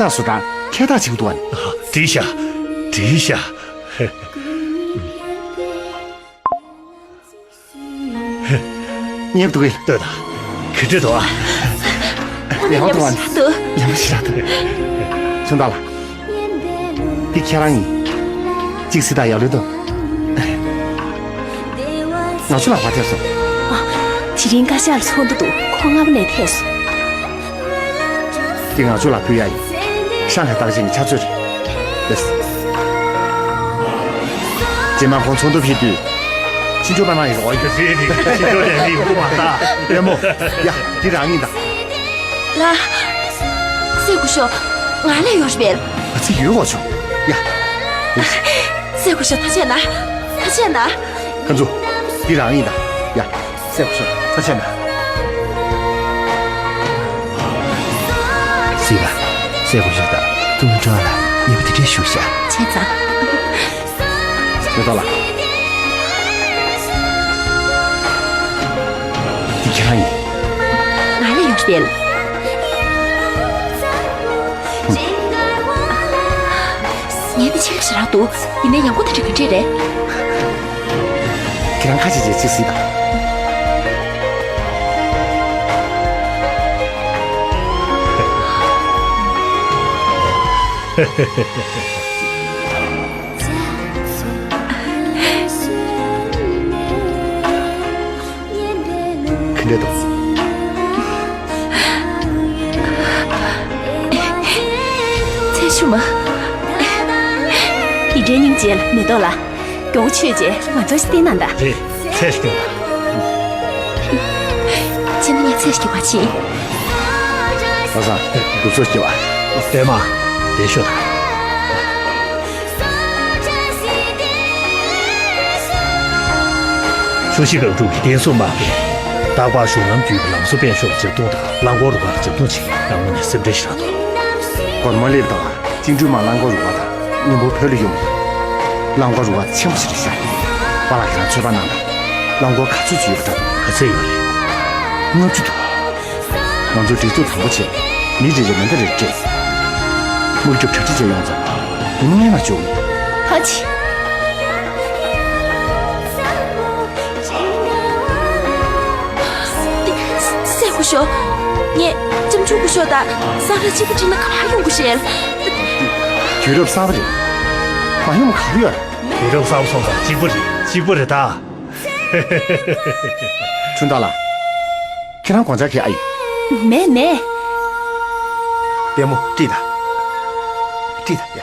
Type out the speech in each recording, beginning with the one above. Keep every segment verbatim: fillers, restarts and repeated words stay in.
ཡག་སོ་དང་ཁྱད་ཐག་ཆེ་གི་འདུག་ཨ་ནི། འགྲིག་ཤག་འགྲིག་ཤག་ཉེབ་འདུག་གས། ལྟོས་དང་། ག་འདྲ་འདུག་ཨ། ཡག་པོ་འདུག་ཨ་ནི། ཡག་པོ་ཞེ་དྲག་འདུག་ཆུང་བདག་ལགས། འདི་ཁྱེད་རང་ཡིན། གཅིག་གཟིགས་དང་། ཡག་ལོས་འདུག་ང་ཚོ་ལགས་ཕར་ཐེབས་སོང་། ཨ། དེ་རིང་བཀའ་ཤག་ལ་ཚོགས་འདུ་འདུག་ཁོང་སྔ་པོ་ནས་ཐེབས་སོང་། འདི་ང་ཚོ་ལ་ཕུལ་ཡ་ཡིན། ཧྲང་ཧའེ་རྟགས་ཅན་གྱི་ཕྱག་མཛོད་རེད། རྗེས་མ་ཁོང་ཚོགས་འདུ་ཕེབས་དུས། ཕྱི་འབྱོར་པ་གནང་ཡོད་རེད། ཨོ་ཡ། ཕྱི་འབྱོར་ནས་མི་ཡོང་གི་མ་རེད། ལྟད་མོ། ཡ། འདི་རང་ཉིད་དང་། ལགས། སྲས་སྐུ་ཞབས། ང་ལ་ཡོད་རེད་པས། ཨ་ཙི། ཡོད་གོ་ཆོག་ཡ། སྲས་སྐུ་ཞབས། ཐུགས་རྗེ་གནང་། ཐུགས་རྗེ་གནང་། ཁོང་ཚོ། འདི་རང་ཉིད་དང་། ཡ། སྲས་སྐུ་ཞབས། ཐུགས་རྗེ་གནང་། སྲིད་པ། སྲས་སྐུ་ཞབས་དང་ཐུགས་སྨོན་གྲོལ་ལ་ཉེ་པོ་དེ་འདྲས་བཞུགས་ཤག་བྱས་ཙང་། མེ་ཏོག་ལགས། འདི་ཁྱེད་རང་ཡིན། ང་ལ་ཡོད་རེད། ངས་འདི་ཕྱི་ལ་ཞེ་དྲག་འདུག་ཡིན་ནའི་ཡང་སྒོ་དེ་འདྲ་ག་འདྲས་རེད། ཁྱེད་རང་ཁ་ཕྱེ་བྱས་ཅིག་གཟིགས་དང་། ག་འདྲས་འདུག་ཚེ་ཤུ་མ། འདི་འདྲའི་སྙིང་རྗེ་ལ། མེ་ཏོག་ལགས། མགྱོགས་པོ་མཆོད་རྗེས་ང་ཚོར་སྟེར་གནང་དང་། རེད། ཚེ་ཞིག་སྟེར་བ། ཕྱི་ནས་ངས་ཚེ་ཞིག་སྟེར་བ་བྱེད། ལྷ་བཟང་། དུས་ཚོད་སྐྱེལ་བ། ལྟད་མོ། བདེ་ཤོག་དང་། ཆུ་བཞི་སྒང་དྲུག་གི་གདན་ཟུར་དམངས་ཕན། རྟག་པར་གཞུང་ལམ་བརྒྱུད་པའི་ལམ་བཟོ་སྤེལ་ཕྱོགས་ལ་རྒྱབ་རྟེན་དང་། རླངས་འཁོར་རུ་ཁག་ལ་རྒྱབ་རྟེན་བྱེད་མཁན་རང་ངོས་ནས་སེམས་ཁྲལ་ཞེ་དྲག་འདུག་སྒོར་མོ་སླེབས་དང་། བཅིངས་འགྲོལ་དམག་རླངས་འཁོར་རུ་ཁག་དང་མཉམ་པོ་བོད་ལ་ཡོང་གི་ཡོད། རླངས་འཁོར་རུ་ཁག་དེ་ཆེན་པོ་ཞིག་རེད་ཤག་པཱ་ལགས། ཁྱེད་རང་ཚོད་དཔག་གནང་དང་། རླངས་འཁོར་ག་ཚོད་ཅིག་ཡོད་པ་འདྲ་འདུག་ག་ཚོད་ཡོད་རེད། ལྔ་བཅུ་འདུག་ང་ཚོ་སྒྲིག་འཛུགས་དང་པོ་བྱས། མི་རེ་རེར་མེ་མདའ་རེ་སྤྲད། དམག་གྲབས་གྲ་སྒྲིག་བྱས་ཡོང་ཙང་། ཉིན་མོ་སྔན་མ་འབྱོར། ཧ་ཅི། སྲས་སྐུ་ཞབས། ངས་ལྕམ་ཆུང་སྐུ་ཞབས་དང་སངས་རྒྱས་གཅིག་པུ་འགྲིག་ན་ག་པར་ཡོང་དགོས་ཤེས། དུས་རབས་གསར་པ་རེད། མ་ཡོང་ག་རེ་ཡོད། དུས་རབས་གསར་པ་སོང་ཙང་གཅིག་པུ་རེད། གཅིག་པུ་རེད་ད། ཆུང་བདག་ལགས། ཁྱེད་རང་དགོངས་འཆར་གང་ཡང་ཨ་ཡོད། མེད་མེད། ལྟད་མོ། ཁྲིད་དང་། ཁྲིད་དང་། ཡ།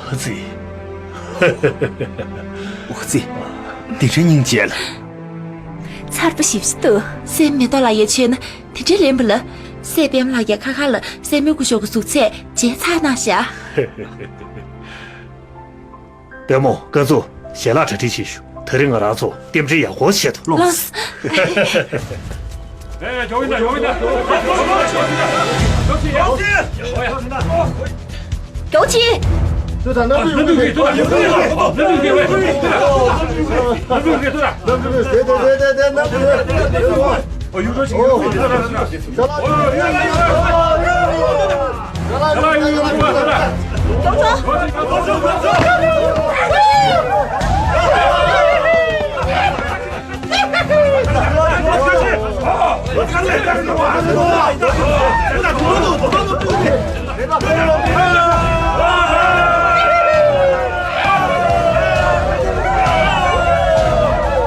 ཨོ་ཙི། ཨོ་ཙི། འདི་འདྲའི་སྙིང་རྗེ་ལ། ཚར་པོ་ཞིབ་ཞིབ་ཏུ། སྲས་མེ་ཏོག་ལགས་ཡིད་ཆེས་ན་དེ་འདྲའི་ལེན་པ་ལ། སྲས་པད་མ་ལགས་ཀྱིས་ཁ་ཁ་ལ་སྲས་མོ་སྐུ་ཞབས་ཀྱི་གཟུགས་ཚད་བརྗེས་ཚར་གནང་ཤག་ལྟད་མོ། བཀའ་ཟུར། ཞལ་ལག་གྲ་སྒྲིག་བྱེད་ཤོག་དེ་རིང་ང་རང་ཚོ་རྟེན་འབྲེལ་ཡག་པོ་བྱེད་དོ། ལགས། མགྱོགས་ཅིག་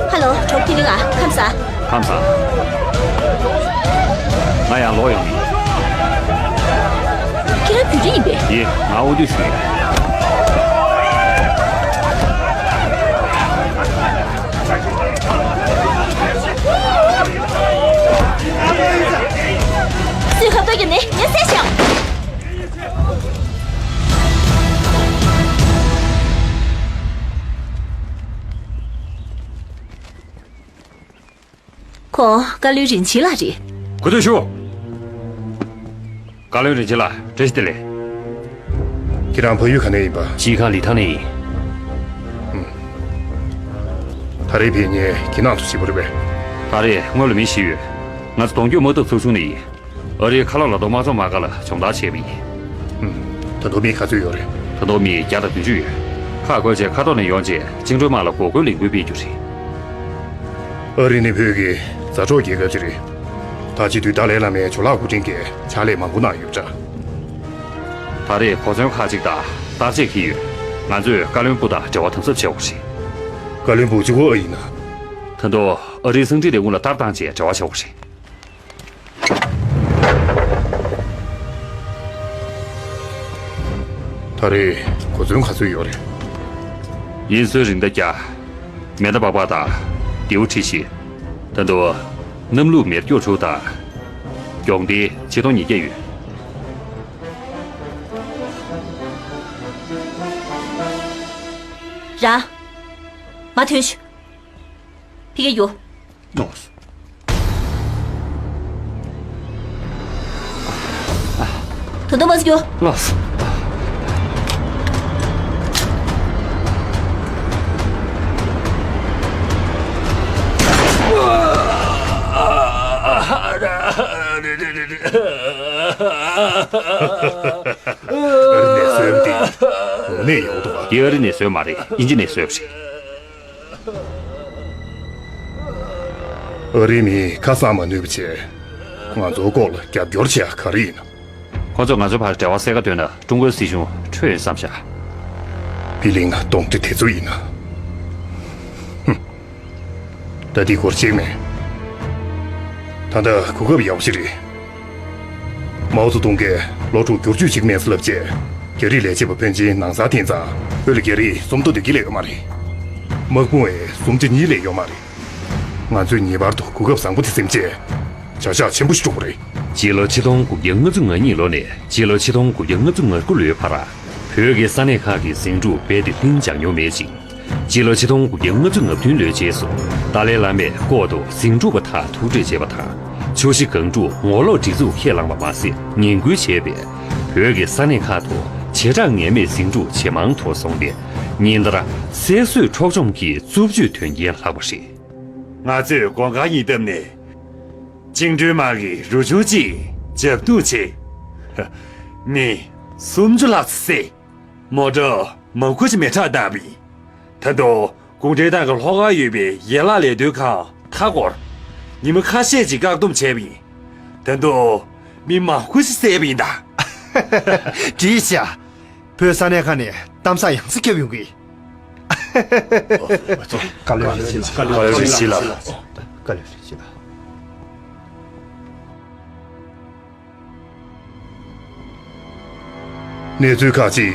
ཧ་ལོ། གྲོགས་ཁྱེད་ལ། ཁམས་བཟང་། ཁམས་བཟང་། ང་ཡང་ལོག་ཡོང་ཡིན། ཁྱེད་རང་བོད་རིགས་ཡིན་པས། ཡིན། ང་ཨུ་ཏུ་ཞུ་ཡིན། སུས་ཁ་བཏོད་ཀྱི་ནི་ངས་བསད་ཤག་ཁོང་བཀའ་བློན་རིན་ཆེན་ལགས་རེད། གོ་ཐོས་ཞུ། བཀའ་བློན་རིན་ཆེན་ལགས། བཀྲ་ཤིས་བདེ་ལེགས། ཁྱེད་རང་ཕ་ཡུལ་ག་ནས་ཡིན་པ། གཞིས་ཁ་ལི་ཐང་ནས་ཡིན། ད་རེས་ཕེབས་མཁན་ཁྱེད་རང་ཚོ་གཅིག་པུ་རེད་པས། ད་རེས་སྔོན་ལ་མི་བཞི་ཡོད། ང་ཚོ་གདོང་སྐྱོད་དམག་འཐབ་ཚོགས་ཆུང་ནས་ཡིན། ཨ་རིའི་ཁ་ལག་ལ་དོ་དམག་ཚོགས་དམག་སྒར་ལ་སྦྱོང་བརྡར་བྱས་པ་ཡིན། ཧུམ། ད་དུང་མི་ག་ཚོད་ཡོད་རེད། ད་དུང་མི་བརྒྱ་དང་བདུན་ཅུ་ཡོད། ཁག་བགོས་བྱས་ཁ་ཐོག་ནས་ཡོང་རྗེས་བཅིངས་འགྲོལ་དམག་ལ་འགོག་རྒོལ་ལས་འགུལ་སྤེལ་རྒྱུ་རེད། ཨ་རི་ནི་བོད་ཀྱི་མཛའ་གྲོགས་རྒྱལ་ཁབ་ཅིག་རེད། ད་སྤྱི་འཐུས་ཏཱ་ལའི་བླ་མའི་ཇོ་ལགས་སྐུ་དྲིན་གྱིས་ཕྱག་ལས་མང་པོ་གནང་ཡོད་པ་འདྲ། ད་རེས་གོ་མཚོན་ཁག་ཅིག་དང་བརྟག་དཔྱད་བགྱིས་ཡོད། ང་ཚོས་བཀའ་བློན་སྦུག་དང་འབྲེལ་བ་དམ་ཟབ་བྱེད་དགོས་རེད། བཀའ་བློན་སྦུག་གཅིག་པོ་ཨེ་ཡིན་ན། ད་དུང་ཨ་རིའི་གསང་འཕྲིན་ལས་ཁུངས་ལ་ལྟ་སྟངས་བཅས་འབྲེལ་བ་བྱེད་དགོས་རེད། ད་རེས་གོ་མཚོན་ག་ཚོད་ཡོད་རེད། དབྱིན་སྲོལ་རིགས་མདའ་བརྒྱ། མེ་མདའ་སྦག་སྦག་དང་། མདེའུ་ཁྲི་བཞི། ད་དུང་། གནམ་ལུག་མེ་སྒྱོགས་དྲུག་དང་། སྒྱོགས་མདེལ་ཆིག་སྟོང་ཉིས་བརྒྱ་ཡོད། རང་། མ་ཐོན་ཤོག་ཕ་གིར་ཡོང་། ལགས་སོ། ད་དུང་མ་སུ་ཡོང་། ལགས་སོ། ཨ་རི་ནས་བཟོས་འདི་དངོས་གནས་ཡག་འདུག་པ། འདི་ཨ་རི་ནས་བཟོས་མ་རེད། དབྱིན་ཇི་ནས་བཟོས་པ་རེད། ཨ་རིའི་མིས་ཁ་གསང་མ་ནུས་པ་བྱས། ང་ཚོའི་སྐོར་ལ་རྒྱབ་སྐྱོར་བྱེད་ཡ་ག་རེ་ཡིན་ནམ། ཁོ་ཚོས་ང་ཚོའི་བར་འབྲེལ་བ་གསལ་ཁ་འདོད་ན་ཀྲུང་གོའི་སྲིད་གཞུང་ཁྲོས་ཡོང་བསམ་བཞག་ཕི་ལིང་གདོན་འདྲེ་དེ་ཚོ་ཡིན་ན། ཧུམ། ད་འདི་སྐོར་གཅིག་མེད། ད་ལྟ་གོ་སྐབས་ཡག་པོ་ཞིག་རེད། མའོ་ཙེ་ཏུང་གིས་ལོ་དྲུག་བསྒྱུར་བཅོས་བྱེད་ཀྱི་མེད་ཟེར་ལབ་རྗེས། རྒྱ་རིགས་ལས་བྱེད་པ་ཕོན་ཆེན་ནང་སར་འཐེན་ཙང་། བོད་ལ་རྒྱ་རིགས་སུམ་མདོ་བདུན་བརྒྱ་ལས་ཡོད་མ་རེད། དམག་དཔུང་བས་སུམ་ཆ་གཉིས་ལས་ཡོད་མ་རེད། ང་ཚོས་ངེས་པར་དུ་གོ་སྐབས་བཟང་པོ་དེ་ཟིན་རྗེས། བྱ་གཞག་ཆེན་པོ་ཞིག་འགྲོ་གི་རེད། སྤྱི་ལོ་ཆིག་སྟོང་དགུ་བརྒྱ་ལྔ་བཅུ་ང་གཉིས་ལོ་ནས་སྤྱི་ལོ་ཆིག་སྟོང་དགུ་བརྒྱ་ལྔ་བཅུ་ང་དགུ་ལོའི་བར། བོད་ཀྱི་ས་གནས་ཁག་གི་ཟིང་འཁྲུག་རྦད་དེ་ལྷིང་འཇགས་མྱོང་མེད་ཅིང་། སྤྱི་ལོ་ཆིག་སྟོང་དགུ་བརྒྱ་ལྔ་བཅུ་ང་བདུན་ལོའི་རྗེས་སུ། ཏཱ་ལའི་བླ་མས་ལྐོག་ཏུ་ཟིང་འཁྲུག་པ་དག་ཐུག་འཕྲད་བྱས་པ་དང་། ཆུ་བཞི་སྒང་དྲུག་ངོ་ལོག་སྒྲིག་འཛུགས་ཁས་བླངས་པ་མ་ཟད། ངན་སྐུལ་བྱས་པས། བོད་ཀྱི་ས་གནས་ཁག་ཏུ་ཇེ་གྲགས་ངེས་མེད་ཟིང་འཁྲུག་ཇེ་མང་དུ་སོང་སྟེ། ཉིན་ལྟར་བསད་གསོད་འཕྲོག་བཅོམ་གྱི་རྩུབ་སྤྱོད་དོན་རྐྱེན་ལྷག་པ་རེད། ང་ཚོས་གོང་ཁ་གཉིས་བཏབ་ནས། བཅིངས་འགྲོལ་དམག་གི་རུ་ཆུང་གཅིག་རྒྱབ་གཏུག་བྱས། མི་སུམ་ཅུ་ལྷག་ཙམ་བསད། མོ་ཊ་མང་པོ་ཞིག་མེ་མདའ་བཏང་བས། ད་དུང་གུང་ཁྲན་ཏང་གི་ལྷོ་ཁར་ཡོད་པའི་ཡན་ལག་ལས་དོན་ཁང་མཐའ་བསྐོར། ཉི་མ་ཁ་ཤས་ཤིག་བཀག་སྡོམ་བྱས་པ་ཡིན། ད་དུང་མི་མང་པོ་ཞིག་བསད་པ་ཡིན་ད། འགྲིག་ཤག་བོད་ས་གནས་ཁག་ནས་གཏམ་བཟང་ཡང་སེ་བརྒྱབ་ཡོང་གི། བཀའ་བློན་རིན་ཆེན་ལགས། བཀའ་བློན་རིན་ཆེན་ལགས། བཀའ་བློན་རིན་ཆེན་ལགས། གནས་ཚུལ་ཁག་ཅིག་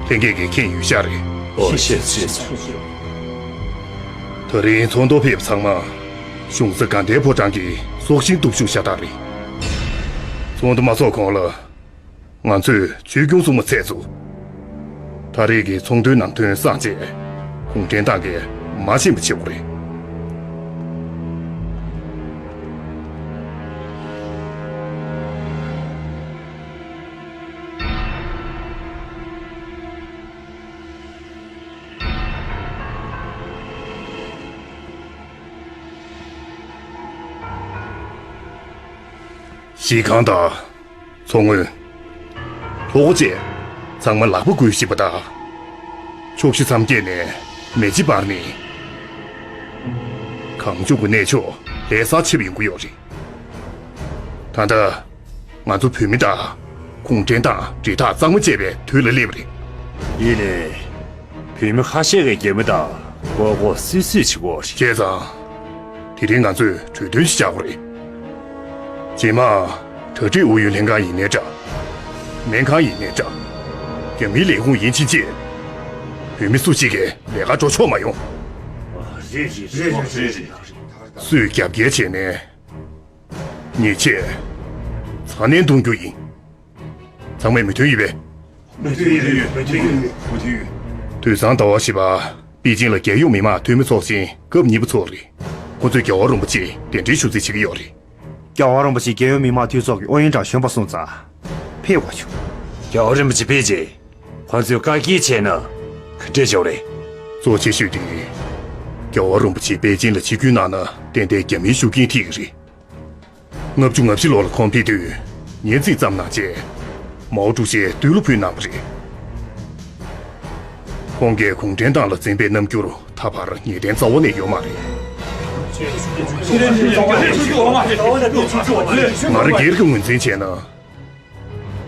ལྷན་རྒྱས་ཀྱིས་མཁྱེན་ཡོད་ཤག་རེད། ཨོ་ཤེས་ཤེས། ད་རིང་ཚོགས་འདུར་ཕེབས་ཚང་མ་གཞུང་ས་དགའ་ལྡན་ཕོ་བྲང་གི་སྲོག་ཤིང་སྟོབས་ཤུགས་ཤ་སྟག་རེད། ཚོགས་འདུ་མ་ཚོགས་གོང་ལ། ང་ཚོས་ཆོས་སྐྱོང་སྲུང་མ་ཚད་ཚོ། ད་རེས་ཀྱི་ཚོགས་འདུའི་ནང་དོན་བསམ་བྱས། གུང་ཁྲན་ཏང་གིས་མ་ཤེས་པ་བྱེད་དགོས་རེད། གཞིས་ཁང་དང་། མཚོ་སྔོན། ལྷོ་སྒོ་བཅས་ཚང་མ་ལག་པ་འགུལ་བཞིན་པ་དང་། ཕྱོགས་བཞི་མཚམས་བརྒྱད་ནས་མེ་ལྕེ་འབར་ནས། གངས་ལྗོངས་ཀྱི་གནས་མཆོག་ལྷ་སར་ཆིབས་ཡོང་གི་ཡོད་རེད། ད་ལྟ་ང་ཚོ་བོད་མི་དང་གུང་ཁྲན་ཏང་འབྲེལ་ཐག་གཙང་མ་བཅད་པའི་དུས་ལ་སླེབས་པ་རེད། ཡིན་ནའི། བོད་མི་ཁ་ཤས་ཀྱིས་རྒྱ་མི་དང་མགོ་སྐོར་སིབ་སིབ་བྱེད་ཀྱི་ཡོད་རེད། བྱས་ཙང་། དེ་རིང་ང་ཚོས་གྲོས་མཐུན་ཞིག་བྱ་དགོས་རེད། རྗེས་མ། གྲ་སྒྲིག་ཨུ་ཡོན་ལྷན་ཁང་ཡིན་ནའི་འདྲ། སྨན་ཁང་ཡིན་ནའི་འདྲ། རྒྱ་མིའི་ལས་ཁུངས་ཡིན་ཕྱིན་ཆད། བོད་མི་སུ་གཅིག་གིས་ལས་ཀ་འགྲོ་ཆོག་མ་ཡོང་། རེད་རེད་རེད་རེད། སུས་རྒྱབ་འགལ་བྱས་ནའི། ཉེས་ཆད། ཚ་ནན་གཏོང་རྒྱུ་ཡིན། ཚང་མས་མོས་མཐུན་ཡོད་པས། མོས་མཐུན་ཡོད། མོས་མཐུན་ཡོད། མོས་མཐུན་ཡོད། དུས་སང་ཟླ་བ་བཞི་པ། པེ་ཅིང་ལ་རྒྱལ་ཡོངས་མི་དམངས་འཐུས་མི་ཚོགས་ཆེན་སྐབས་གཉིས་པ་ཚོགས་རེད། ཁོ་ཚོས་རྒྱལ་བ་རིན་པོ་ཆེ་གདན་འདྲེན་ཞུ་རྩིས་བྱེད་ཀྱི་ཡོད་རེད། རྒྱལ་བ་རིན་པོ་ཆེ་རྒྱལ་ཡོངས་མི་དམངས་འཐུས་ཚོགས་ཀྱི་ཨུ་ཡོན་ཀྲང་གཞོན་པ་སོང་ཙང་། ཕེབས་དགོས་བྱུང་། རྒྱལ་བ་རིན་པོ་ཆེ་ཕེབས་རྗེས། ཁོ་ཚོས་བཀག་སྐྱིལ་བྱས་ན་ག་འདྲས་བྱེད་རེད། གཙོ་ཆེ་ཤོས་དེ། རྒྱལ་བ་རིན་པོ་ཆེ་པེ་ཅིན་ལ་ཆིབས་བསྒྱུར་གནང་ན་ཏན་ཏན་རྒྱ་མིའི་ཤུགས་རྐྱེན་ཐེབས་ཀྱི་རེད། ལྔ་བཅུ་ང་བཞི་ལོ་ལ་ཁོང་ཕེབས་དུས་ཉིན་གཅིག་ཙམ་ནང་བྱས། མའོ་ཀྲུའུ་ཞིས་བདུད་བློ་ཕུལ་གནང་བ་རེད། ཁོང་གིས་གུང་ཁྲན་ཏང་ལ་འཛིན་པའི་རྣམ་འགྱུར་ད་བར་ངེས་གཏན་རྩ་བ་ནས་ཡོད་མ་རེད། ང་རང་སྒེར་གྱི་ངོས་འཛིན་བྱས་ན།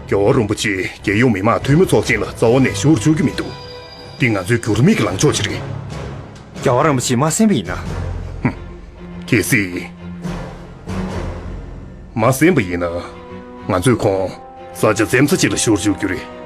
རྒྱལ་བ་རིན་པོ་ཆེས་རྒྱལ་ཡོངས་མི་དམངས་འཐུས་མི་ཚོགས་ཆེན་ལ་རྩ་བ་ནས་ཞུགས་བཅུག་གི་མི་འདུག་འདི་ང་ཚོའི་འགྱུར་མེད་ཀྱི་ལངས་ཕྱོགས་ཅིག་རེད། རྒྱལ་བ་རིན་པོ་ཆེས་མ་གསན་པ་ཡིན་ན། གལ་སྲིད། མ་གསན་པ་ཡིན་ན། ང་ཚོས་ཁོང་ས་ཆ་འཛེམ་ས་ཅིག་ལ་ཞུགས་བཅུག་རྒྱུ་རེད།